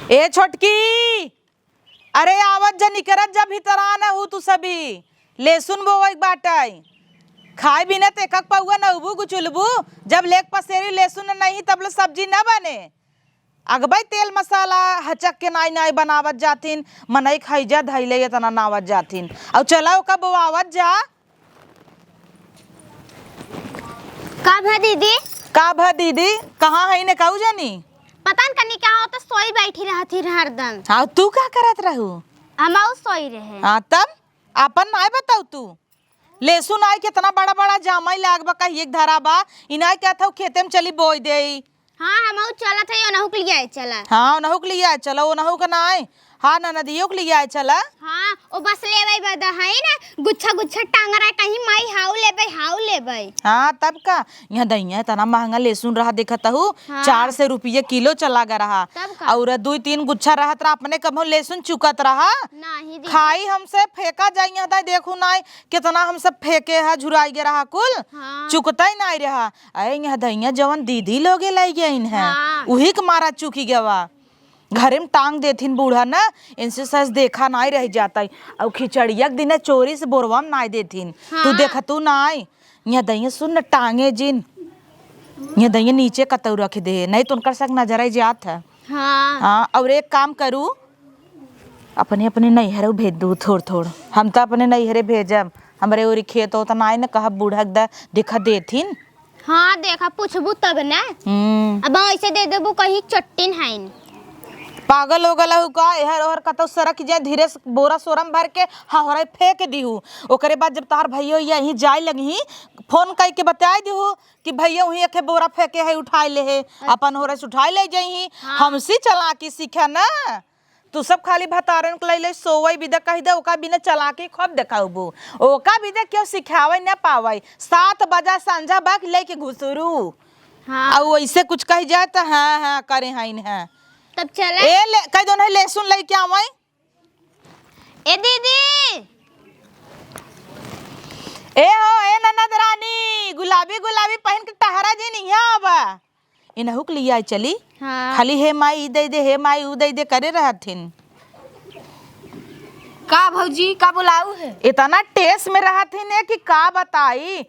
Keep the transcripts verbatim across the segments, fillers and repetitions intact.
ए छोटकी, अरे आवत जा, निकरत जा भीतरा न हू तू सभी। लेसुन बोवै के बाटै। खाए बिना त एकक पौआ नउबू गुचुलबू। जब लेक पसेरी लेसुन नहीं तब ले सब्जी न बने। अगबै तेल मसाला हचक के नाई नाई बनावत जाथिन, मनई खैजा धैले एतना नावत जाथिन। अउ चला ओका बोआवत जा। का भा दीदी? का भा दीदी? कहाँ है ने काऊ जानी? पता न कनी कहाँ हो तो सोई बैठी रहत ही हरदम। हाँ, तू का करत रहू? हम आऊ सोई रहे। हाँ, तब आपन नाय बताऊ तू। लेसुन आय केतना बड़ा बड़ा जामई लाग बा, कहिए के धरा बा, इनाय कहत हऊ खेते में चली बोई देई। हाँ, हम आऊ चलत है, ओनहु के लिए आए चला। हाँ, ओनहु के लिए आए चला, ओनहु के नाय। हाँ, ननदियो के लिए आए चला। हाँ, ओ बस लेबै बदा है ना, गुच्छा गुच्छा टांग रहा है, कहीं माई हाउ लेबै, हाउ लेबै। हाँ, तब का, यहाँ दहिया इतना महंगा लेसुन रहा देखत हू, हाँ। चार सौ रुपये किलो चला गा रहा। तब का? और दुई तीन गुच्छा रहत रहा, अपने कभो लेसुन चुकत रहा। नाही दीदी। खाई हमसे फेंका जाई, यहाँ दाई देखू नाई, कितना हम सब फेंके है, झुराई गे रहा कुल, हाँ। चुकता ही नाई रहा। अरे यहाँ दहिया जवन दीदी लोगे लाई गइन है, हाँ। उही के मारा चुकी गवा। घरे में टांग देथिन बूढ़ा न, इनसे सस देखा नाई रह जाता है। और खिचड़िया के दिने चोरी से बोरवा में नाई देथिन। हाँ। तू देखतू नाई। यहाँ दहिया सुन न, टांगे जिन। यहाँ दहिया नीचे कतौ रख दे, नहीं तो उनकर सक नजर आई जात है। हाँ। हाँ, और एक काम करू, अपने, अपने नैहरे भेज दू थोड़, थोड़। हम तो अपने नैहरे भेजब, हमरे ओरी खेत होत नाई न, कहब बूढ़ा के द-, देखा देथिन। हाँ, देखा, पूछबू तब ना। हम्म। अब ऐसे दे देबू, कहीं चट्टिन हईन। पागल हो गला हूँ का? एहर ओहर कतौ सरक जाए, धीरे से बोरा सोरम भर के हहरे फेंक दीहू। ओकरे बाद जब तोहार भैया यहीं जाए लगही, फोन कइके बताए दीहू कि भैया वहीं एके बोरा फेंके है, उठाए ले है, अपन होरे से उठाए ले जइही। हाँ। हमसे चालाकी सीखे ना। तू सब खाली भतारन के लैले सोवई बिदा कहि दे, ओका बिना चालाकी खूब देखाउबू। ओका बिदा केहू सिखावै न पावै। सात बजा संझा बा कि लैके घुसरू। हाँ। अउ वैसे कुछ कहि जाए त हाँ, हाँ, करे हइन है। तब चले। ए, ले, कहि दो नहीं, लेसुन लैके आवै। ए दीदी। ए हो, ए ननद रानी, गुलाबी, गुलाबी पहिन के टहरा जिन इहाँ आवा। इनहू के लिए आई चली। हाँ। खाली हे माई, ई दे दे, हे माई, ऊ दे दे, करे रहथिन। का भौजी, का बुलाऊ है? इतना टेस में रहथिन है कि का बताई,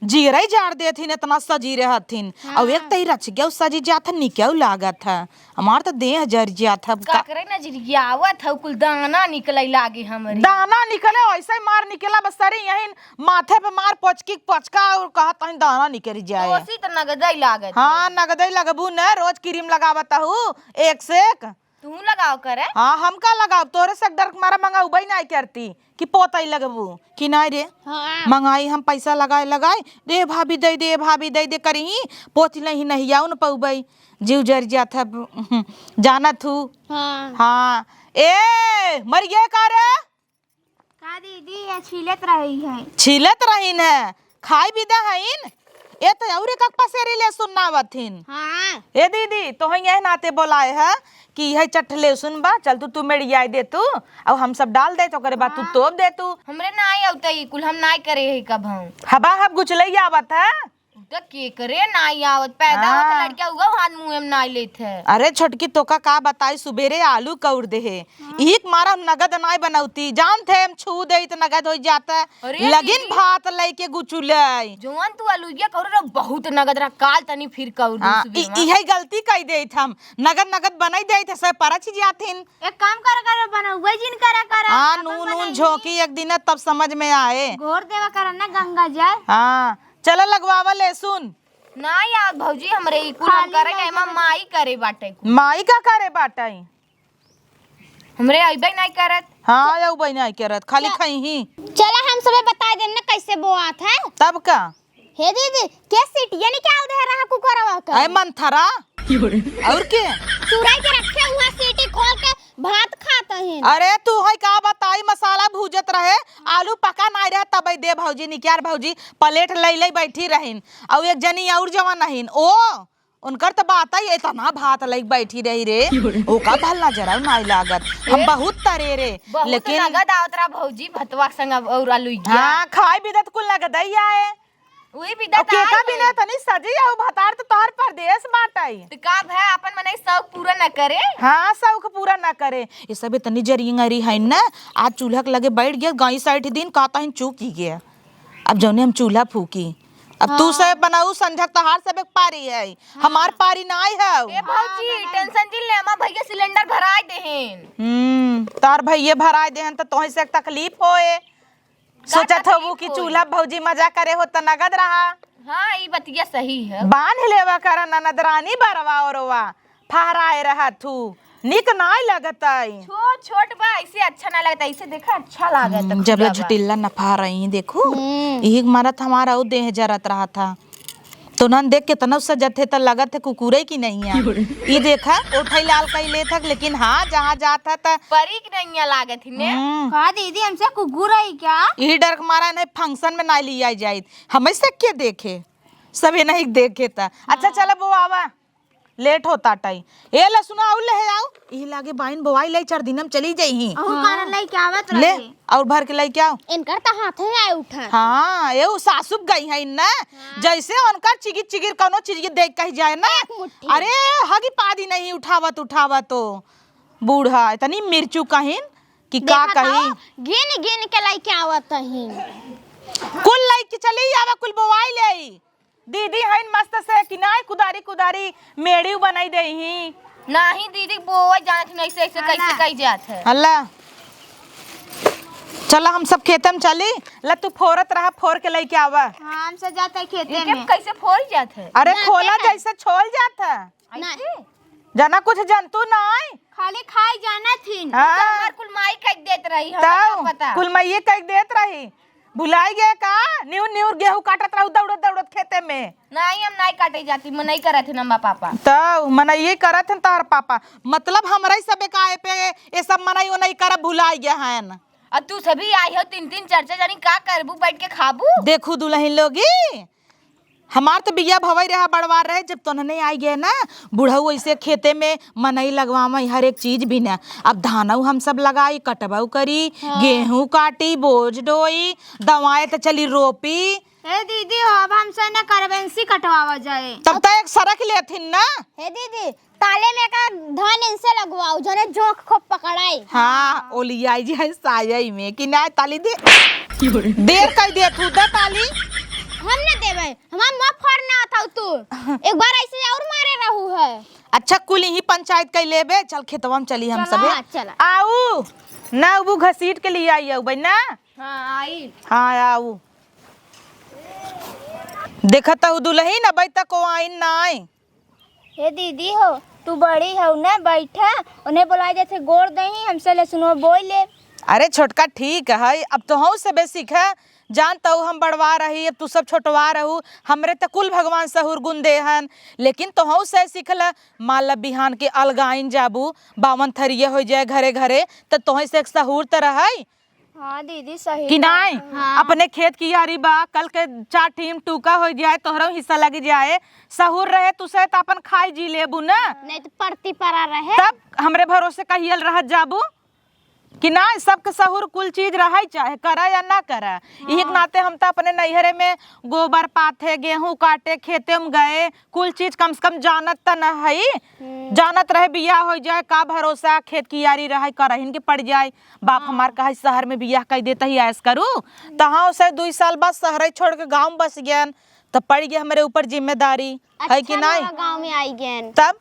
जीरे जाड़ देथिन, इतना सजी रहथिन। हाँ। और एक तई रच गया, सजी जात है, निकेउ लागत है। हमार तो देह जर जात है। का करे ना, जिरियावत है, कुल दाना निकले लागे हमरे। दाना निकले, ऐसे ही मार निकला, बस सरी यहीं माथे पे मार पोचकी पोचका और कहा तहीं दाना निकल जाए। ओसी त नगदई लागत हाँ, है। नगदई लगबू न, रोज क्रीम लगावत हू, एक से एक। तू लगाओ करे। हाँ, हम का लगाओ, तोरे से डर के मारा मंगाउबई नाई करती कि पोतई लगबू कि नाई रे। हाँ। मंगाई हम पैसा लगाए लगाए, दे भाभी दे दे, भाभी दे दे करी, पोती नहीं नहीं आऊ न पउबई, जीव जर जात है, जानत हू। हाँ। हाँ। ए, मर गए का रे? का दीदी, ये छीलत रही है। छीलत रहीन है, खाई बिदा हईन। ए त और एक पसेरी लेसुन नावत हिन। हाँ। ए दीदी, तोहई यह नाते बोलाए है कि यह चट्ठ लेसुन बा, चल तू, तू मेड़ियाई दे तू, और हम सब डाल दे तो ओकरे बाद तू हाँ। तोप दे तू। हमरे नाई आवत ई कुल, हम नाई करे है कब हम। हबा हब गुचलई आवत है। त केकरे नाई आवत? पैदा होत हाँ। लड़किया उगो हाथ मुँहे में नाई लेत है। अरे छोटकी, तोका का बताई, सुबेरे आलू कौर दे है। हाँ। इही के मारा हम नगद नाई बनौती। जानत है, हम छू देई त नगद होइ जात है। अरे लगिन दीदी। भात लइके गुचुलई। जवन तू आलू ये कौर रहा, बहुत नगद रहा। काल तनी फिर कौर दे हाँ, सुबेरे इ-, में। इहे गलती कई देई हम। नगद नगद बनाई देई थे, सब परच जाथिन। एक काम करे करे, बनौबे जिन करे करे। हाँ, अपन नून, नून बनाई। झोंकी एक दिन तब समझ में आए। घोर देवा करे ना गंगा जल। हाँ। चला लगवावा लेसुन। नाई आवत भौजी, हमरे ई कुल हम खाली करे नहीं, एमा माई करे बाटे कुल। माई का करे बाटे? हमरे अइबे नाई करत। हाँ, अइबे नाई करत, खाली च-, खइही। चला हम सबे बताई देम ना कैसे बोआत है। तब का? हे दीदी, के सीटिया निकाल दे रहा कुकरवा का? अरे मंथरा। और के? चुराई के रखे हुआ सीटी खोल के भात खात हईन। अरे तू है का बताई, मसाला भूजत रहे, आलू पका नाई रहे, तब दे भौजी निकार भौजी प्लेट लई लई बैठी रहीन। और एक जनी और जवन रहीन, ओ उनकर त बात ही इतना भात लई बैठी रही रे, ओका भल नजर नाई लागत। हम ए, बहुत तरे रे, बहुत लेकिन नगद आवत रहा भौजी भतवा के संग और आलू हाँ, खाए बिदत कुल नगद ही आए। उही बिदा अब त केका आई बिना है। तनी सजी आऊ भतार त तोहर परदेस बाटई। त का भय आपन मनई शौक पूरा न करे? हाँ, शौक पूरा न करे। ये सब इतनी जरियंगरी है न, आज चूल्हा के लगे बैठ गया, गाई साइठ दिन का तहिन चूकी गया। अब जौने हम चूल्हा फूकी, अब तू हाँ। से बनाऊ संझक तोहार सब एक पारी है, हमार पारी नाई है। ए भौजी, हाँ। टेंशन जिन ले, हमार भैया सिलेंडर भराए देहेन। हम्म, तार भैया भराए देहेन त तोहे से एक तकलीफ होए। सोचत होबू कि चूल्हा भौजी मजा करे हो त नगद रहा। हाँ, ई बतिया सही है। बांध लेवा कर ननद रानी बरवा ओरवा, फहराए रहा थू, निक नाय लगतई। छोट छोट बा, ऐसे अच्छा ना लगता, ऐसे देखा अच्छा लागत है हम्म, जब ले खुला बा। झुटिल्ला न फहराई, देखू, हम्म। यही मारत हमारा ऊ देह जरत रहा था। तो नन देख केतना सजत है, त लगत है कुकुरे की नहीं है। ई देखा, ओठई लाल कई लेत हक, लेकिन हाँ, जहाँ जात है त परी की नहीं लागत ही ने। हम्म। का दीदी, हमसे कुकुर है क्या? यही डर के मारा नहीं फंक्शन में ना लिया जाइत, हमें से के देखे, सबे नहीं देखे त। अच्छा, हाँ। चला वो आवा, लेट होता टाई। ए ला सुना, आऊ ले आऊ, ई लागे बाइन बोआई ले चार दिन हम चली जाई ही। अहू हाँ। कारण लइके आवत ले, रहे। और भर के लइके आओ। इनकर त हाथे आए उठा। हाँ, ये उ सासुब गई है ना, हाँ। जैसे उनकर चिगिर चिगिर कोनो चीज के देख कही जाए ना, एक मुट्ठी। अरे, हगी पादी नहीं उठावत उठावत तो बूढ़ा इतनी मिर्चू कहिन कि का देखा कही। तो, गिन गिन के लइके आवत ही। कुल लइके चली आवा, कुल बोआई ले आई। दीदी हईन मस्त से किनाई कुदारी कुदारी मेड़ीव बनाई देही। नाही दीदी, बोवे जानत ही, ऐसे ऐसे कैसे कही जात है। अल्लाह, चला हम सब खेते में चली। ला तू फोरत रहा, फोर के लइके आवा। हाँ, हम सब जात है खेते में। कैसे फोर जात है? अरे खोला जैसे छोल जात है। जाना कुछ जंतु नाई। खाली खाई जानत ही। हाँ। तो हमार कुल माई कह देत रही, हमें तब का पता। कुल माई कह देत रही। भुलाई गए का? निउर निउर गेहूं काटत रहू दौड़त दौड़त खेते में। नहीं, हम नहीं काटे जाती, मनई करत है ना पापा। तब मनई करत है तोहर पापा। मतलब हमरा ही सबे का ए पे, ये सब मनई ओनई करब भुलाई गए हैं। और तू सभी आई हो तीन तीन चार चार जनी, का करबू बैठ के खाबू? देखू दुलहिन लोगी, हमार त बिया भवई रहा, बड़वार रहे, जब तोहने आई गए ना, बुढ़ऊ ऐसे खेते में मनई लगवावई, हर एक चीज बिना। अब धानऊ हम सब लगाई, कटबऊ करी, हाँ। गेहूं काटी, बोझ ढोई, दवाए त चली रोपी। ए दीदी हो, अब हमसे न करबेंसी कटवावा जाए। तब त एक सरक लेथिन ना। हे दीदी, ताले में का धान इनसे लगवाओ, जने जोंक खूब पकड़ाई। हाँ, ओलियाई जाए सायई में कि ना ताली दे। देर कर दिया तू, दे ताली। हम ना देवे, हमार मुंह फोड़ना था तू। एक बार ऐसे और मारे रहू है। अच्छा, कुल यही पंचायत कर लेबे, चल खेतवा में चली हम चला, सबे। हाँ, चला। आऊ, ना वो घसीट के लिए आई आऊ भाई ना। हाँ, आई। हाँ, आऊ। देखत हूँ दुलहिन, अबै तक को आइन ना आई। हे दीदी हो, तू बड़ी हऊ ना, बैठा, उन्हें बोलाए देथे गोड़ दही, हमसे ले सुनो बोल ले। अरे छोटका ठीक है, अब तोहऊ से बे सीखा, जान तऊ हम बड़वा रही, अब तू सब छोटवा रहू, हमरे त कुल भगवान सहूर गुण दे हन, लेकिन तोहऊ से सीख ल, मान ल बिहान के अलगाइन जाबू, बावन थरिया हो जाए घरे घरे, त तोहे से एक सहूर त रहई। हाँ दीदी, सही कि बात नाई? है। हाँ। अपने खेत कियारी बा, कल के चार टीम टूका हो जाए, तोहरो हिस्सा लग जाए, सहूर रहे तुसे त अपन खाई जी लेबू ना। नहीं त परती परा रहे। तब हमरे भरोसे कहियल रहत जाबू कि नाई, सबके सहूर कुल चीज रहे, चाहे करा या ना करा। इही के हाँ। नाते हम त अपने नैहरे में गोबर पाथे, गेहूं काटे, खेते में गए, कुल चीज कम से कम जानत त न हई। हम्म। जानत रहे बियाह हो जाए, का भरोसा, खेत कियारी रहे, करहिन के पड़ जाए। बाप हाँ। हमार कहे शहर में बियाह कई देत ही, ऐस करू। तहाँ से दुई साल बाद शहरे छोड़ के गाँव में बस गयन, त पड़ गए हमरे ऊपर जिम्मेदारी, है कि अच्छा नहीं? गाँव में आई गयन। तब,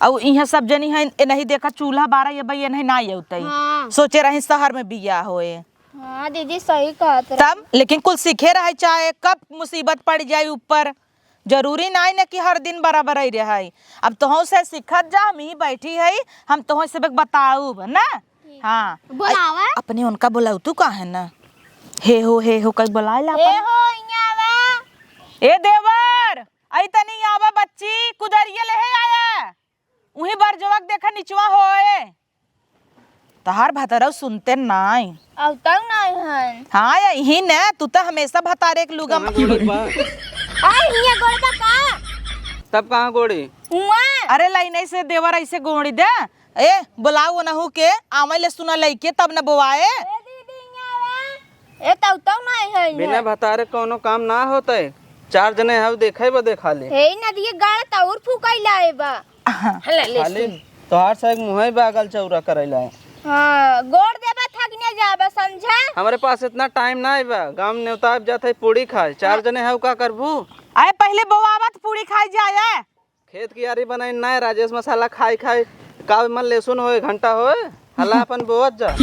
अउ इहाँ सब जनी हैं, ए नहीं देखा चूल्हा बारा ये भाई, ए नहीं ना अउतई। हाँ। सोचे रही शहर में बियाह होए। हाँ दीदी, सही कहत रहे। तब, लेकिन कुल सीखे रहे, चाहे कब मुसीबत पड़ जाए ऊपर। जरूरी नाई न कि हर दिन बराबर ही रहे। अब तोहू से सीखत जा, हम ही बैठी है, हम तोहू से बक बताऊब ना। ठीक। हाँ। बोलावा। अ-, अपने उनका बोलाऊ तू का है ना? हे हो, हे हो, कई बोलाए ला हे अपन। हो, इहाँ आवा। ए देवर, आई तनी आवा बच्ची, कुदरिया ले हे आया। उही बरजवा के देखा निचवा होए। तहार भतरऊ सुनते नाई। अउतऊ नाई हन। हाँ, यही न, तू त हमेशा भतारे के लुगा कहाँ में गोड़त बा? आ, हियाँ गोड़बा का? तब कहाँ गोड़ी? हुआँ। अरे, लाइन से देवर ऐसे गोड़ी दे। ए, बोलाओ नहु के, आवे ले सुना लइके, तब न बोआए। ए दीदी, हियाँ आवा। ए, तउतऊ नाई है बिना हियाँ। भतारे कौनो काम ना होते। चार जने हव देखे बदे खाली। हे नदिये गाड़ तौर फुकैला है बा। हाँ। हला ले खाली सुन। तोहार से एक मुँहै बा अगल चौरा करैला है। हाँ, गोड़ देबा थक ने जाबा, समझा? हमरे पास इतना टाइम ना है बा। गाँव में नेवता आब जात है पूड़ी खाए। चार हाँ। जने हव का करबू? अरे पहिले बोआवत पूड़ी खाए जाए। खेत कियारी बनाई ना, राजेश मसाला खाई खाई, का मन लहसुन होए, घंटा होए, हला अपन बोअत जा।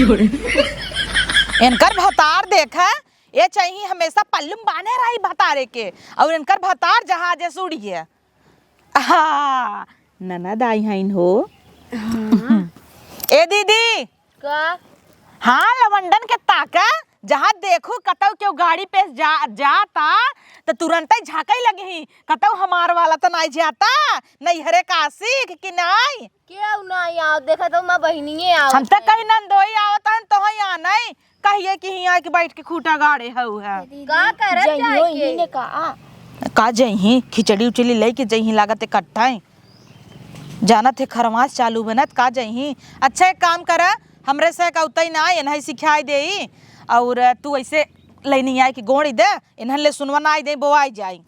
इनकर भतार देखा, ये चाही हमेशा पल्लू में बांधे रही भतारे के, और इनकर भतार जहाजे से उड़िए। हाँ, ननद आई हइन हो। हाँ। ए दीदी, का? हाँ, लवंडन के ताका, जहाँ देखू कतौ केहू गाड़ी पे जा, जाता, त तुरंतै झाँकै लगही, कतौ हमार वाला त नाई जाता, नैहरे का आशिक कि नाई? केहू नाई आओ, देखा तो माँ बहिनिये आओ। हम त कही नंदोई आवत हन, तोहई आ नाई, कहिए कि हियाँ के बैठ के खूटा गाड़े हऊ है। का करत जइहो जाए के? इन्हीं ने का? का जइही, खिचड़ी उचड़ी लेके जइही, लागत इकट्ठा ही। जानत है खरमास चालू बनत का जइही। अच्छा एक काम करा, हमरे से कउतई ना, एनही सिखाई देई, और तू ऐसे लैनी आई के गोड़ी दे, एनहन ले सुनवा ना आई दे, बोआई जाई।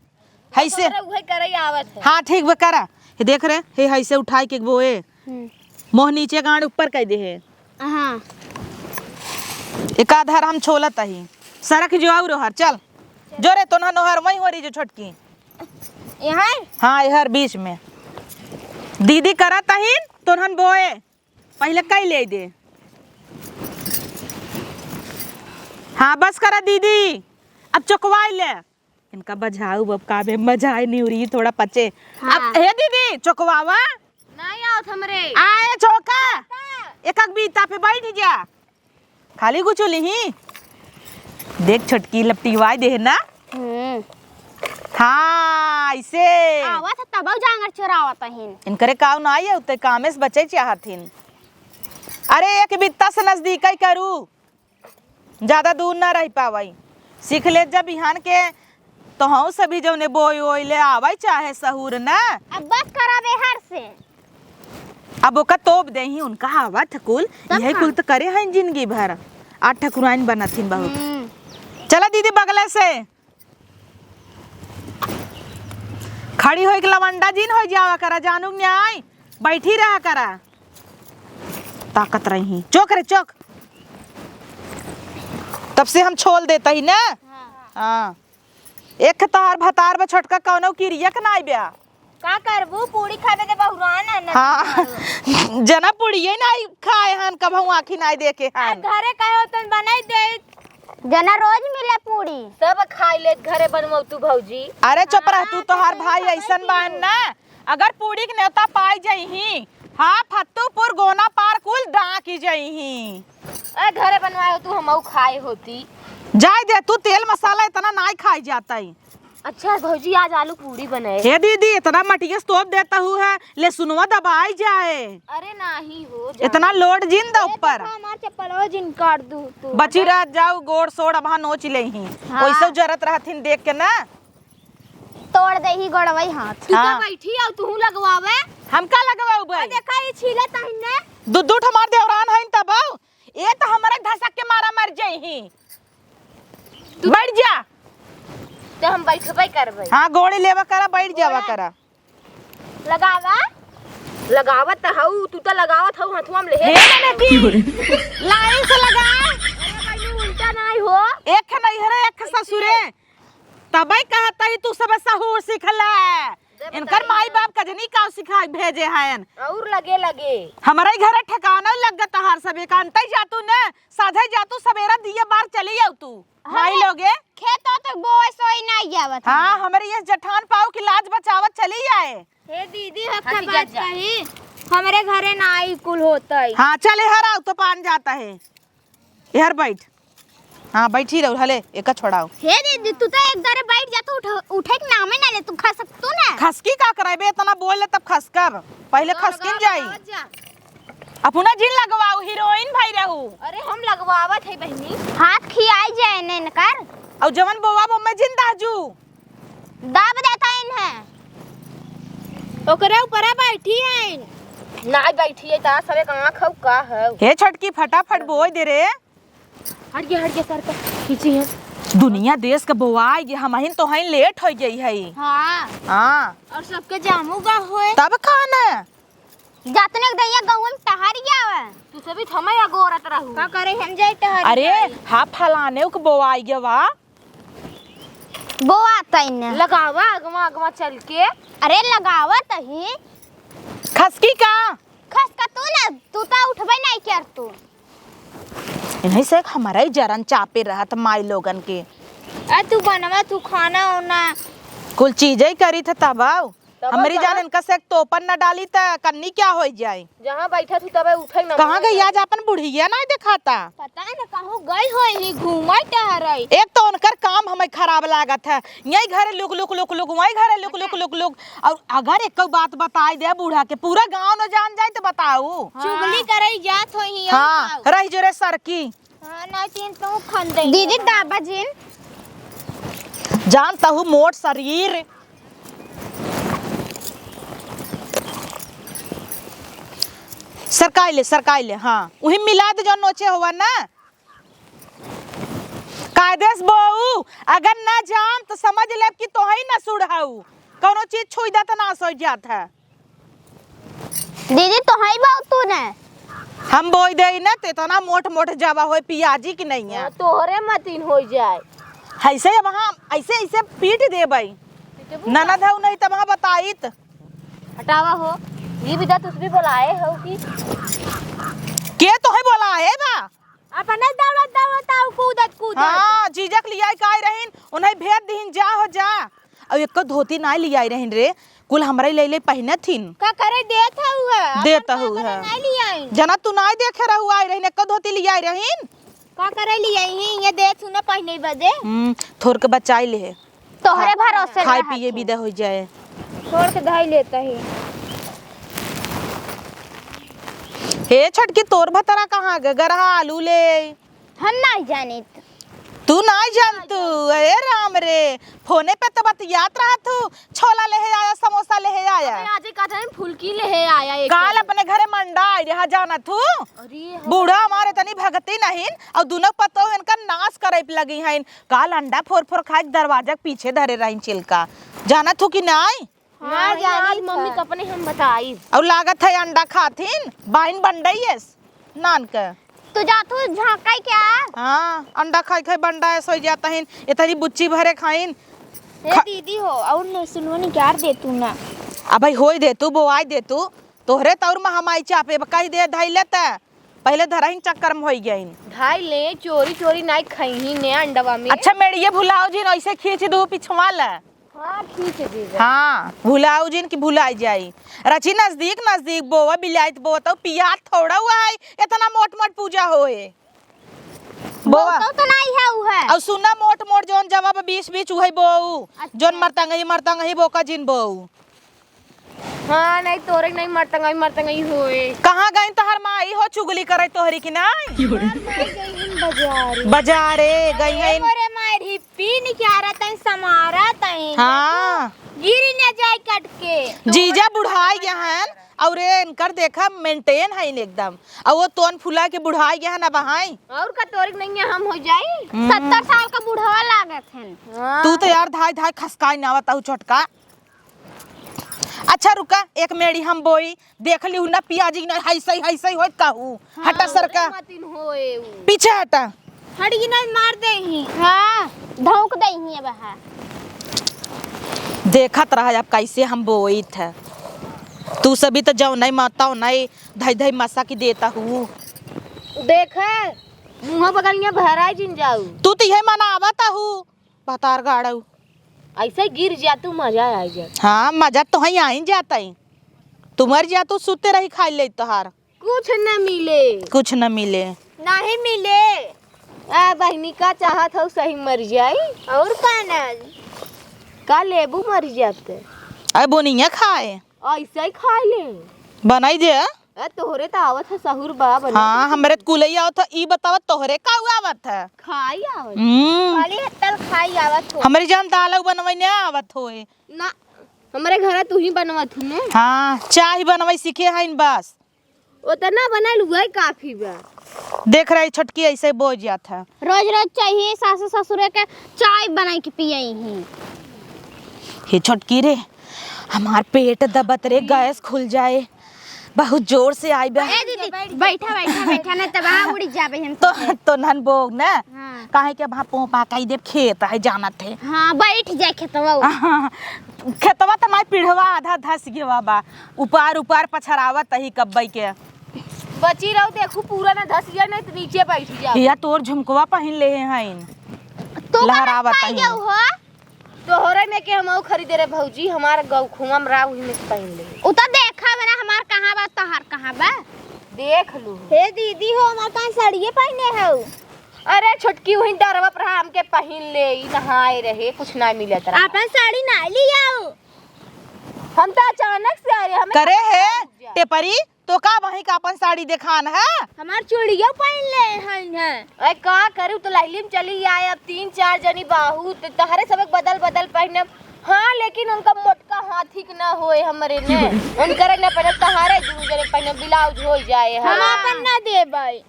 हैसे। हमरे उहे करई आवत है। हाँ, ठीक बा, करा। हे देख रे, हे हैसे उठाई के बोए। हम्म। मोह नीचे गांड ऊपर कइ दे है। हाँ। एक आधार हम छोलत अही। सरक जो और ओहर, चल। जो रे, तोन्हन ओहर, वहीं हो रही जो छोटकी। यहाँ? हाँ, एहर बीच में। दीदी करत अहिन, तोन्हन बोए। पहिले कई ले दे। हाँ, बस करा दीदी। अब चोकवाई ले। इनका बजाऊ, अब का बे मजा है, निउरी थोड़ा पचे। हाँ। अब, हे दीदी, चोकवावा। नहीं आवत हमरे। आए चोका। का? एक अक बीता पे बैठ जा। खाली गुचुली ही। देख छोटकी लपटिवाई दे है ना। हम्म। हाँ, ऐसे। आवत है तबौ जांगर चोरावत हिन। इनकरे काव ना आई है, उते कामे से बचे चाहत हिन। अरे एक बित्ता से नजदीक ही करू, ज्यादा दूर ना रह पावई। सीख ले जब बिहान के तोहऊ सभी जौने बोई ओई ले आवै चाहे सहूर ना। अब बस करा बेहर से। अब ओका तोप देही, उनका हवा ठकुल, तब यही हाँ। कुल त करे हैं जिंदगी भर। आ ठकुराइन बनत हिन बहुत। हम्म। चला दीदी बगले से। खड़ी होइके लवंडा जिन होइ जावा करा, जानू न्याय। बैठी रहा करा। ताकत रही। चोक रे, चोक। तब से हम छोल देता ही ना। हाँ। हाँ। एक तोहार भतार बा छोटका, कौनो किरिया के नाई ब्या। का करबू, पूरी खाबे के बहुरान है ना। हाँ। जना पूड़िये नाई खाए हन, कबहू आँखी नाई देखे आ, हन। घरे कहे होतन बनाई दे। जना रोज मिले पूरी। सब खाई ले, घरे बनवतू भौजी। अरे चुप रह तू, हाँ, तोहार तो भाई खाबे ऐसन की बान हो। ना। अगर पूड़ी के नेवता पाई जइही, हाँ, फत्तूपुर गोना पार कुल डांकी जइही। ए, घरे बनवाए हो तू, हमऊ खाए होती। जाए दे तू, तेल मसाला इतना नाई खाई जाता ही। अच्छा भौजी, आज आलू पूड़ी बनाए। हे दीदी, इतना मटिया से तोप देता हूँ है, ले सुनवा दबाई जाए। अरे नाही हो, जाए। इतना लोड जिन दा ए, ऊपर। देखा हमार चप्पलवा जिन काट दू तू। बची रह जाऊ, गोड़ सोड़ अब नोच लेही। हाँ। वैसे जरत रहथिन देख के ना। तोड़ देही गोड़वई हाथ। तू का हाँ। बैठी आऊ, तू लगवावे? हम का लगवाऊ भाई? देखा, ई छीले तहिने। दू, दू ठो हमार देवरान हइन तब आऊ। ए त हमरा धसक के मारा मर जइही। तू बैठ जा। त हम बैठबे करबे। हाँ, गोड़े लेवा करा, बैठ जावा गोड़ा। करा। लगावा। लगावत त हऊ, तू त लगावत हऊ, हथवा में ले। हे ननदी, लाइन से लगा। अरे भाई, उल्टा नाही हो। एक नैहरे, एक ससुरे। तबे कहत ही तू सब सहूर सीख ले। इनकर माई बाप कजनी का सिखा भेजे हयन। और लगे लगे। हमरे घरे ठिकाना लग तहार सब एकांत ही जातू न, साझे जातू सवेरा दिए बार चली जाऊ तू। माई लोगे। खेत तक बोए सोई नहीं जावत हाँ, है। हमरे ये जठान पाऊ की लाज बचावत चली जाए। हे दीदी, हम हटी का जा, बात जा। कही, हमरे घरे ना आई कुल होता है। हाँ, चले हर आओ तो पान जाता है। एहर बैठ। हाँ, बैठी रहो, हले, एका छोड़ाओ। हे दीदी, तू तो एक दरे बैठ जा, तू उठ-, उठे के नामे ना ले, तू खसक तू ना। खसकी का कराइबे, इतना बोल ले तब खसकब। पहिले खसकिन जाई। अपना जिन लगवाओ, हीरोइन भाई रहू। अरे, हम लगवावत है बहनी। हाथ खियाई जाए ने इनकर। और जवन बोवा बम्मे जिन दाजू। दाब देता इन्हें। ओकरे ऊपरा बैठी है। ना बैठी है, ता सबे का आँख हउ का हउ। हे छोटकी, फटाफट बोई दे रे। हट गया, हट गया, सर पे खींची है। दुनिया देश के बोआई गे, हमहिन तो हई लेट होइ गई है। हाँ। हाँ। और सबके जामू गा होए। तब का न? जातने के दैया गौवा में टहर गया है। तू सभी थमा या गोरत रहू। का करे हम जाई टहर अरे, जाई। हाँ, फलाने के बोआई गवा। बोआ तैने। लगावा अगवा अगवा चल के। अरे, लगावा तही। खसकी का? खसका तू ना, तू तो उठबे नहीं कर तू। इन्हीं से हमारा ही जरन चापे रहत माई लोगन के। आ तू बनवा, तू खाना ओना। कुल चीजें ही करी थे तब आओ। तब हमरी कहाँ? जान इनका से एक तोपन न डाली त कन्नी क्या होइ जाए? जहाँ बैठा थी तबे उठे न कहाँ गई आज अपन बुढ़िया नहीं दिखाता? पता न कहूँ गई होई ही घूमे टहरे। एक तो उनकर काम हमें खराब लागत है, यही घरे लुक लुक लुक लुक, वही घरे लुक लुक लुक लुक। और अगर एक बात बताई दे बूढ़ा के, पूरा गाँव न जान जाए तो बताऊ। हाँ। चुगली करे जात होई ही, हाँ, और का? रही जो रे सरकी। हाँ, नहीं तीन तू खन दे। दीदी दाबा जिन। जान तहु मोट शरीर। सरकाई ले, सरकाई ले, हाँ। उही मिला दे जौन नोचे हुआ ना। कायदे से बोऊ, अगर ना जाम तो समझ लेब कि तोहई ना सुड़हऊ। कौनो चीज छुई दा त नास होइ जात है। दीदी, तोहई बोऊ तू ने। हम बोई देई ना, त इतना मोट मोट जावा होए पियाजी की नहीं है। हाँ, तोहरे मतीन होइ जाए। ऐसे अब हम ऐसे, ऐसे पीट देबई। पीटबू ननद हऊ नहीं तब हाँ बताइत। हटावा हो, ये भी दत उस भी बोलाए हो कि के तोहे बोलाए बा? अपने दौड़त दौड़त आऊ कूदत कूदत। हाँ, जीजक लियाई के आई रहीन, उन्हें भेज दिहिन, जा हो जा। अउ एको धोती नाई लियाई रहीन रे, कुल हमरे ले ले पहिनत हिन। का करे देत हऊ है? देत अपन का हऊ करे है। नाई लियाई? जना तू नाई देखे रहू आई रहीन, एको धोती लियाई रहीन। का करे लियाई ही? ये देत हूँ ना पहिने बदे। हम्म, थोर के बचाई ले। तोहरे हाँ, भरोसे खाए रहत पिए हूँ। बिदा होइ जाए। छोड़ के धई लेता ही। हे छोटकी, तोर भतरा कहाँ गे? गरहा आलू ले। हम नाई जानित। तू नाई जानतू? अरे राम रे, फोने पे तो बतियात रहत हूँ, छोला लेहे आया, समोसा लेहे आया। अरे आज ही कहत हन फुलकी लेहे आया एक काल ठो। अपने घरे मंडा आई रहा, जानत हूँ। अरे हाँ। बूढ़ा हमारे तनी भगती नहीं, और दुनो पतोह इनका नाश करे पे लगी हैं। काल अंडा फोर फोर खाए के दरवाजा के पीछे धरे रही चिलका, जानत हूँ कि नाई? हाँ, नहीं, जानी आज मम्मी था। का अपने हम बताई। और लागत है अंडा खाथिन, बाइन बंडइस नान के। तू जातू झांकाई क्या? हाँ, अंडा खाई खाई बंडा है, सोई जाता हिन, इतनी बुच्ची भरे खाइन। ए खा- दीदी हो, और न सुनवनी क्या दे तू ना। अबे होई दे तू, बोआई दे तू, तोहरे तौर में हमाई चापे, कही दे धई लेते। पहिले धरहिन चक्कर में होई गइन। धाई ले, चोरी चोरी नाई खइही ने अंडवा में। अच्छा मेड़िए भुलाओ जिन, ऐसे खींच दू पिछवा ले। हाँ, खींच दीजिए। हाँ, भुलाओ जिन की भुलाई जाई। रची नजदीक नजदीक बोवा बिलाइत बोवा तो पियात थोड़ा हुआ है, इतना मोट मोट पूजा होए। बोवा। बोतल तो नाई है उ है। और सुना मोट मोट जौन जवाब बीच बीच उहे बोऊ। अच्छा। जौन मरतंगही मरतंगही बोका जिन बोऊ। हाँ, नहीं तोरे नहीं मरतंगई, मरतंगई होए। कहाँ गई तोहर माई हो चुगली करे तोहरी की नाई? हमार माई गई हन बाजारे। बाजारे गई अरे हन। मोरे माई री पीन क्या रहता है, समारा तई। हाँ। गिरी न जाए कट के। जीजा बुढ़ाई गया हन, और ये इनकर देखा maintain है एकदम। और वो तोन फुला के बुढ़ाई गया हन अब हाई। और का तोरे नहीं है, हम हो जाई। हम्म। सत्तर साल का बुढ़वा लागत हन। हाँ। तू तो यार धाई धाई खसकाई ना आवत हूँ छोटका। अच्छा रुका, एक मेड़ी हम बोई, देख लिहू ना पियाजी ना, हइसई हइसई होत कहू। हाँ, हटा सरका। मतिन होए उ। पीछे हटा। हट गई ना, मार दे ही। हाँ, धौंक दे ही अब, हाँ। देखत रहा अब कैसे हम बोइत है। तू सभी तो जाओ नहीं माता नहीं, धई धई मसा की देता हूँ। देखे, मुँह बगलिया भराई जिन जाऊ। तू तो यही मनावत हूँ। भतार गाड़ू। ऐसे गिर जा तू, मजा आ जा। हाँ, मजा तो है, आई जाता ही। तू मर जा, तू सुते रही, खाई ले तोहार। कुछ न मिले। कुछ न मिले। नहीं मिले। आ बहिनी, का चाहत हो, सही मर जाई? और का ना? का लेबू मर जाते? अरे बोनिया खाए। ऐसे ही खाए ले। बनाई दे। ए, तोहरे त आवत है सहूर बा बने। हाँ, हमरे त कुलई आवत है, ई बतावा तोहरे का आवत है? खाई आवत। हम्म। खाली हत्तल खाई आवत हो। हमरे जान दाल बनवई ना आवत होए। ना, हमरे घर तू ही बनवत हूँ ने। हाँ, चाय बनवई सीखे हईन बस। ओतना बनाइल उहइ काफी बा। देख रही छोटकी ऐसे बोझ जात है। रोज रोज चाहिए सासु ससुरे के चाय बनाइ के पियई ही। हे छोटकी रे, हमार पेट दबत रे, गैस खुल जाए, बहुत जोर से आई बा। ए दीदी, बैठा, बैठा, बैठा, नहीं तब हाँ उड़ी जाबे हम तो। तो नन बोग ना, हाँ। काहे के वहाँ पोपा कई देब, खेत है जानत है। हाँ, बैठ जाए खेतवा। हाँ, खेतवा तो नहीं, पीढ़वा आधा धस गवा बा, उपार उपार पछरावत ही कब्बई के। बची रहो, देखू पूरा ना धस गया, नहीं तो नीचे बैठ जाओ। हिया तोर झुमकवा पहिन ले हैं। तो लहरावत कहाँ पाई ही। जाऊ हो? तोहरे में के हम आऊ खरीदे रे भौजी, हमार गौखुआ में राव ही में से पहिन ले। उ तो देखा बना हमार कहाँ बा, तोहार कहाँ बा? देख लू। हे दीदी हो, हमार कान साड़िए पहिने हऊ। अरे छोटकी, वही डरवा पर हमके पहिन ले, ई नहाए रहे, कुछ ना मिलत रहा। अपन साड़ी ना ले आओ। हम तो अचानक से आए रहे, हमें करे है, टेपरी, तो का वहीं का अपन साड़ी देखान है? हमार चूड़ियो पहिन ले हन है। अरे का करू, तो लाइली में चली आए, अब तीन चार जनी बाहू, तो तहरे सब बदल बदल पहिनब। हाँ, लेकिन उनका मोटका हाथी के ना होए हमरे ने, उनकरे न पहिनब, तहरे दू जने पहिनब, ब्लाउज हो जाए है। हम अपन ना देबै।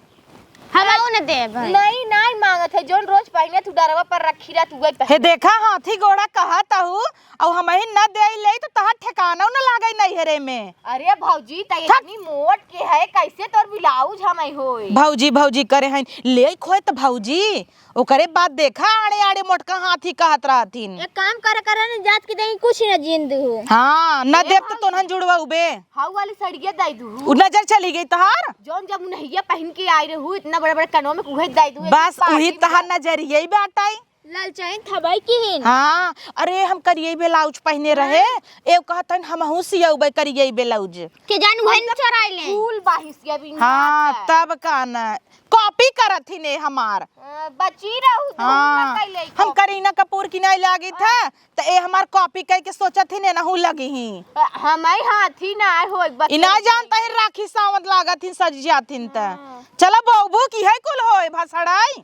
हम अरे, न देब। नहीं, नहीं मांगत है, जोन रोज पहिने तू डरवा पर रखी रहत, उहे हे पहिने। देखा, हाथी गोड़ा कहत हऊ, अउ हमही न देई लेई, तो तहार ठिकाना न लागई नैहरे में। अरे भौजी, त थक। इतनी मोट के है, कैसे तोर ब्लाउज हमही होई? भौजी, भौजी करे हईन, लेई खोए त भौजी, ओकरे बाद देखा, आड़े, आड़े मोटका हाथी कहत रहथिन। एक काम करे, करे न जात के देही कुछ न जिंद हो। हाँ, न ए देब त भौजी। तोनहन जुड़वा उबे। हाउ वाली सड़िया दई दू। उ नजर चली गई तहार? जौन जब उन्हैया पहिन के आई रहू, इतना बड़ा बड़ा कनवा में उहे दई दू, बस पार्टी उही में तहार जा। नजरिया ही बाटई। ललचाइन थबाई की हिन। हाँ, अरे हम करिये ब्लाउज पहिने रहे, हाँ। एव कहत हन हमहू सियउबे करिये ब्लाउज। के जान उहे हम न तो चोराई ले। फूल बाहिस के अभी हाँ, नाच है। तब का न, कॉपी करत ही ने हमार। अ, बची रहू, तो हाँ, ना कैले हम को। करीना कपूर की नहीं लागी था, हाँ। त ए हमार कॉपी कई के सोचत ही ने नहू लगी ही। अ, हमई हाथी ना आए होई, बच्चे इना के। जानता ही राखी सावंत लागत ही सज जात ही त। हाँ। चला बौबू की है कुल होए भसड़ाई।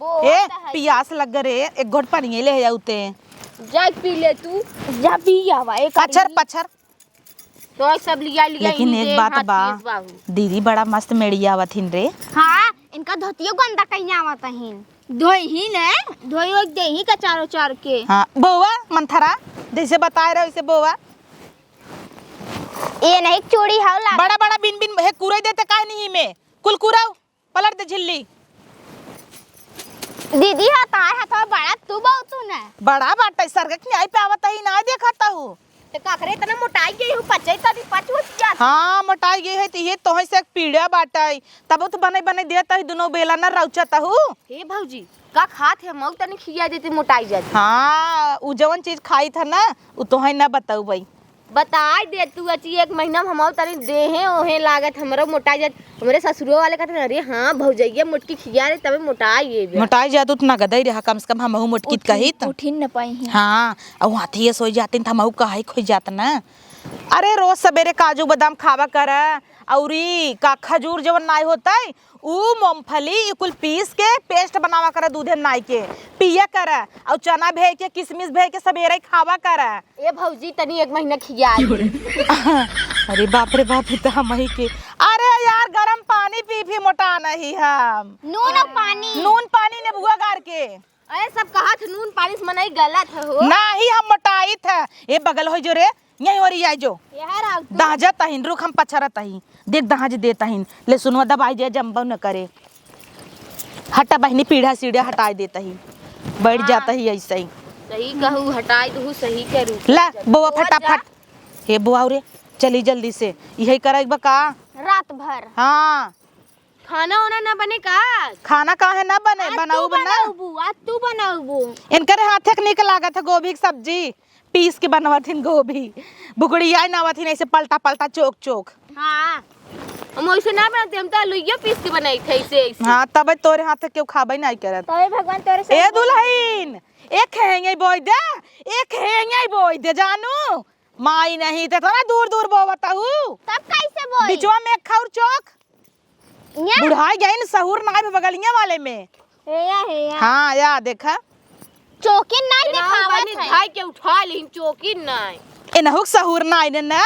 वो ए, त है। पियास लग रे, एक घोट पानी ले आऊ ते। जा पी ले तू, जा पी आवा, एक पछर, आदमी। पछर। तो सब लिया, लिया लेकिन इनके एक बात हाथ बा, में बाबू। दीदी बड़ा मस्त मेड़िया आवत हिन रे। हाँ, इनका धोतियो गंदा कहीं आवत हिन। धोई ही ने, धोई ओई दे ही कचारो चार के। हाँ, बउआ मंथरा, जैसे बताए रहे वैसे बउआ। ए नहीं चूड़ी हाउ लाग। बड़ा बड़ा बिन बिन हे कुरई देते काहे नहीं में? कुल कुराऊ। पलट दे झिल्ली। दीदी, हतार हथवा बड़ा तू बहुत तू न। बड़ा बाटे, सरग के न्याय पे आवत ही, ना देखत हूँ। ते काकरे इतना मोटाई गई हूँ, पचे तनी पच हो गया। हाँ, मोटाई गई है, तो ये तोहे से एक पीड़ा बाटे। तब तो बने बने देत ही, दुनो बेला न रौचत हूँ। हे भौजी, का खात है, मऊ तनी खिया देते, मोटाई जाती। हाँ, उ जवन चीज खाई था ना, उ तोहे न बतउबई। बताई दे तू, अची एक महीना में हमहू तनी देहे ओहे लागत, हमरो मोटाई जात। हमरे ससुरो वाले कहते, "अरे हाँ, भौजैया मोटकी खिया रे, तबे मोटाई ये बे।" मोटाई जात उतना गदई रहा, कम से कम हमहू मोटकी उठिन, कहित। उठिन न पाई हैं। हाँ, अउ हाथी ये सोई जातिन, त हमहू कहाई खोई जात ना। अरे रोज सबेरे काजू बादाम खावा कर, अउरी का खजूर जवन नाई होतई, उ मूंगफली, ई कुल पीस के paste बनावा कर दूधे में नाई के, पिया कर, अउ चना भे के, किशमिश भे के सबेरे खावा कर। ए भौजी, तनी एक महीना खिया दे। अरे बाप रे बाप, ई त हमही के। अरे यार, गरम पानी पी पी मोटा नहीं हम। नून और पानी। नून पानी नेबुआ गार के। अरे सब कहत नून पानी से मनई गलत है हो। नाही, हम मोटाइत है। ए बगल होइ जो रे, यहीं ओरी आइ जो। यार, आउ तू। दाहजत अहिन, रुक हम पछरत अही। देख दहाज देत हईन, ले सुनवा दबाई जे जम्बो न करे। हटा बहिनी, पीढ़ा सीढ़ा हटाई देत ही, बैठ हाँ। जात ही ऐसे ही। सही कहू, हटाई दहू, सही के रूप ला, में बोआ जा। फटाफट। हे बोआ रे, चली जल्दी से, यही करे बा का? रात भर। हाँ। खाना वाना ना बने का? खाना काहे ना बने, आज तू बनाऊ बना। बनाउबू, आज तू बनाउबू। इनकरे हाथे के निक लागत है गोभी के सब्जी। पीस के बनवत हिन गोभी, बुकड़िया ना आवत हिन ऐसे पलटा पलटा चोक चोक। हाँ, हम वैसे ना बनाते, हम तो आलूइया पीस के बनाई थे ऐसे ऐसे। हाँ, तबे तोरे हाथ के केहू खाबे नहीं करत। तबे भगवान तोरे से ए दुल्हन, एक हेंगे बोई दे, एक हेंगे बोई दे जानू, माई नहीं ते थोड़ा दूर दूर बोवत हूँ। तब कैसे बोई? बिचवा में एक खौर चोक। या? बुढ़ाई गई न, सहूर ना आवे बगलिया वाले में। हे या, हे या। हाँ, या देखा। चोकिन नहीं ए, देखावत बानी है। भाई के उठा ली, चोकिन नहीं। ए, नहुक सहूर ना आइने ना।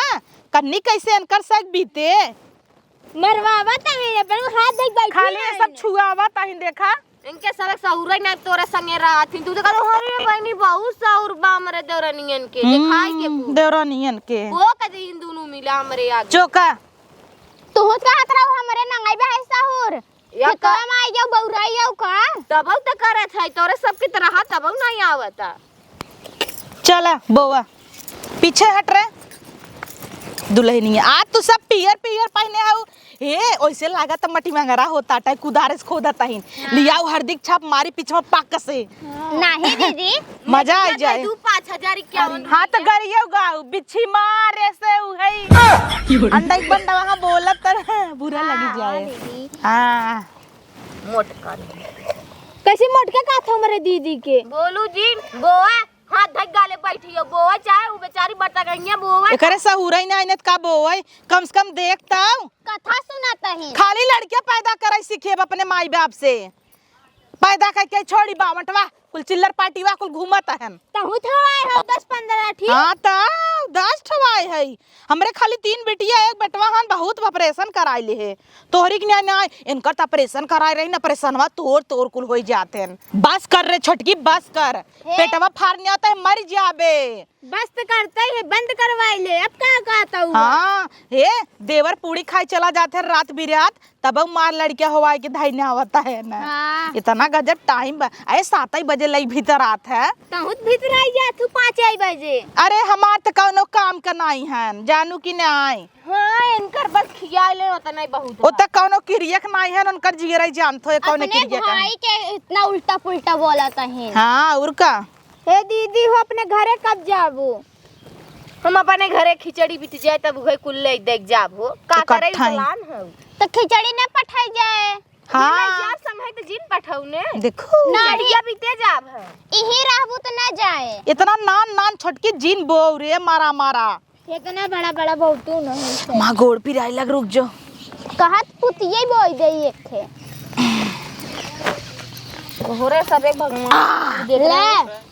कन्नी कैसे अनकर सक बीते? मरवावत है, अपन हाथ देख बैठी खाली ये है सब इन्हें। छुआवत है, देखा। इनके सब एक सहुरे ना तोरे संगे रहत ही। तू तो कहत, "अरे बहनी, बहुत सहुर बा हमरे देवरनियन के, देखाई के हम्म, पूरा।" देवरनियन के। वो कदे इन दोनों मिला हमरे आगे। चोका। तू कहत रहो हमरे नंगाई बा है सहुर। या खेतवा का? में आई जाऊ, बौराई जाऊ का? तबौ त करत है, तोरे सबकी तरह तबौ नहीं आवता। चला बोआ, पीछे हट रे दुल्हनिया। आज तू सब पियर पियर पहने हऊ। हे, ओइसे लागत मटी मंगरा होता टाइ, कुदारे से खोदत हईन। हाँ। लियाऊ हरदी के छाप मारी पिछवा पाक से। हाँ। नाही दीदी। मजा आ जाए। दू पाँच हजार इक्यावन हाँ, तो रुपया। गरियो गाऊ, बिच्छी मारे से उहई। अंडा एक बंडा वहाँ बोलत तर बुरा लगी हाँ, जाए। दीदी। हाँ। मोटका। कैसे मोटका कहत हो हमरे दीदी के? बोलू जी, बोआ, हाथ धक गाले बैठी हो, बोआ चाहे उ बेचारी बरता गइया बोआ। एकरे सहुरई ना आइनत का बोआ, कम से कम देख तऊ। कथा सुनात ही। खाली लड़कियां पैदा करई सीखे अब अपने माई बाप से। पैदा करके छोड़ी बावंटवा, कुल चिल्लर पार्टी वा कुल घूमत हन। तहू थवाए हो दस पन्द्रह ठी। हाँ, त दस ठवाए है। हमरे खाली तीन बिटिया, एक बेटवा हन, बहुत ऑपरेशन कराए ले है। तोहरी के न्याय न्याय, इनकर त ऑपरेशन कराए रही न, ऑपरेशनवा तोर तोर कुल होई जात हन। बस कर रे छोटकी, बस कर। हे। पेटवा फार न्याय त मर जाबे। बस त करते ही है, बंद करवाए ले, अब का कहता हुआ? हाँ, हे, देवर पूड़ी खाए चला जात है रात बिरात, तब मार लड़किया होवाए के धाई न आवता है ना। हाँ। इतना गजब टाइम बा। अरे सात ही बजे लई भीतर आत है। तहुत भीतर आई जात हूँ पाँच ही बजे। अरे हमार त कौनो काम का नाई है, जानू कि नाई? हाँ, इनकर बस खियाए ले उतना ही बहुत बा। ओत कौनो किरियक नाई है, उनकर जियरा ही जानत हो, कौनो अपने किरियक है। भाई के इतना उल्टा पुल्टा बोलत है। हाँ, और का? हे दीदी हो, अपने घरे कब जाबू? हम अपने घरे खिचड़ी बीत जाए तब उहे कुल ले देख जाब हो। का तो करे कट्ठाई। प्लान है? तो खिचड़ी न पठाई जाए। हाँ। जिन जाब संग है तो जिन पठाऊ ने। देखो। नहीं। खिचड़िया बीते जाब है। इही रहबू तो न जाए। इतना नान नान छोटकी जिन बोऊ रे मारा मारा। इतना बड़ा बड़ा बहुतू नहीं है। माँ गोड़ पिराए लग, रुक जो। कहत पुतिये बोई दे एक ठे। तोहरे सबे भगवान देख ले। रहे हैं।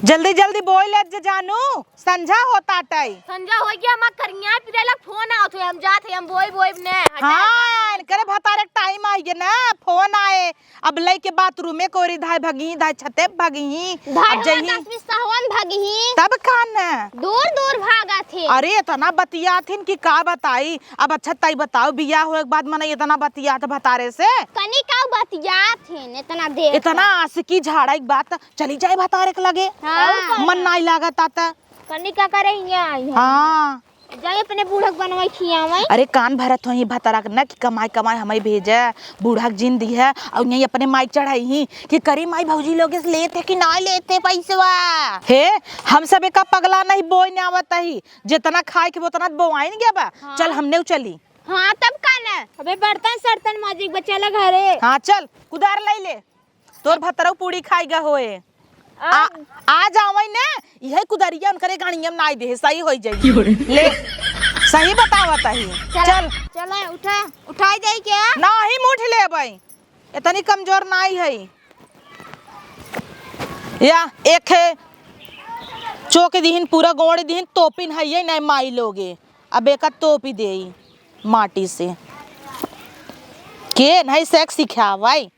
जल्दी जल्दी बोई ले जे जानू, संझा होता टाई। संझा हो गया, हमार करिया पिराए लग फोन आवत है, हम जात है, हम बोई बोई ने। हटा, हाँ, हटा। इनकरे भतारे टाइम आई गया ना, फोन आए। अब लइके बाथरूमे कोरी धाय भगही, धाय छते भगही। धाय अब जइही। दस बीस सहवन भगही। तब का न? दूर दूर भागत है। अरे इतना बतियात हिन कि का बताई। अब अच्छा तई बताओ, बियाह होए के बाद मनई इतना बतियात भतारे से? कनी का बतियात हिन इतना देर इतना से? आशिकी झाड़ा एक बात, चली जाए भतारे के लगे। हाँ। मन नाई लागत आता। कनी का करे हियाँ आई है। हाँ। जाए अपने बूढ़क बनवाई खियावई। अरे कान भरत होई भतरा के ना कि कमाई कमाई हमई भेजे, बूढ़क जिन दिहे, और यहीं अपने माइक चढ़ाई ही कि करी माई भौजी लोगे से लेते कि ना लेते पैसवा। हे, हम सब एका पगला नहीं बोई ने आवत ही, जितना खाए के उतना बोआई न गया बा। हाँ। चल हमने चली। हाँ तब का ना। अबे बर्तन सर्तन माजिक बच्चा ला घरे। हाँ चल, कुदार लई ले। तोर भतरऊ पूड़ी खाई गा होए। आ, आ जावई ने, इहे कुदरिया उनकरे गाड़िया में नाई दे, सही होई जाई। ले, सही बतावत ही। चला, चल। चला, उठा, उठाई जाई क्या? नाही, मुठ लेबई। इतनी कमजोर नाई है। या, एक है, चोक दिहिन, पूरा गोड़ दिहिन, तोपिन है ये नाई माई लोगे। अब एका तोपी देई माटी से। के नहीं सेक सिखावाई,